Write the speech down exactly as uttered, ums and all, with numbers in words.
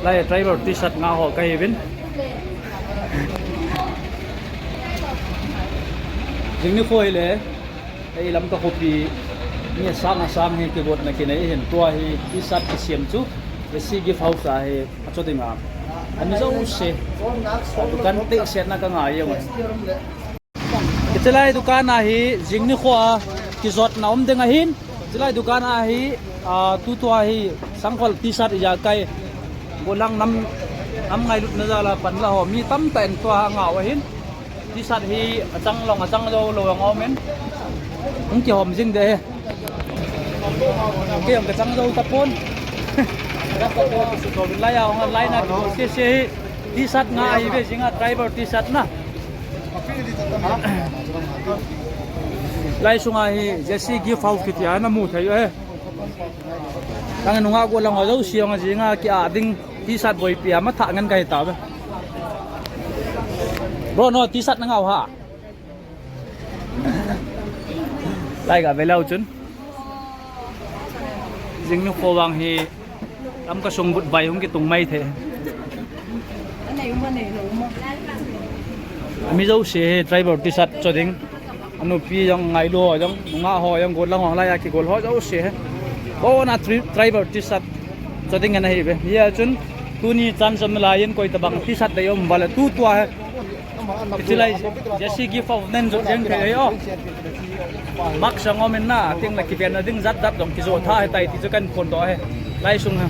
Lai tribal T-shirt ngah ho kahiuvin. Jing nikho hile, ei Lamka khopi mi asang asang hi kigotna kinei hin, tua hi T-shirt kisem chu Jesse Gift House a hi acho dinga, ami jouse dukan teisetna kangai jeng e. Hiche lai dukan a hi jing nikho a kijotna um ding ahin. Hiche lai dukan a hi, a, tutua hi sangkhol T-shirt ijakai, gollhang nam, nam ngailutna jal a panla ho mi tamtah in tua ngah u ahin. T-shirt hi achang long achang jou lou jong aumin. Hung kihom jing ding ahi. Kei jong kachang jou tapon. Lai a hung a lai na kibol sese hi. T-shirt ngah ahiuve, jing a tribal T-shirt na. Lai sunga hi Jesse Gift House kiti a namu thei u ahi. Tang nungah gollhang ho jouse jong ajing a kia ding T-shirt boipi a mathah ngen kahi tauve. Bro, no T-shirt nangah u ham? Lai gave leu chun. Jing nikho vang hi Lamka sung vutvai hung kitung mai thei. Ami jouse hi tribal T-shirt cho ding. Anupi jong, ngailu ho jong, nungah ho jong, gollhang ho, lai a kigol ho jouse hi. Abona tri-, tribal T-shirt cho ding ana hiuve. Hijeh chun tuni chan chom nalai in koi tabang T-shirt dei um uva le tutua hi. Hiche lai Jesse Gift House nen jot jeng thei ahi o. Mask jong aumin na, teng le kivenna ding jat jat jong kijoh tha ahitai ti chu kahin phondoh ahi. Lai sung hi.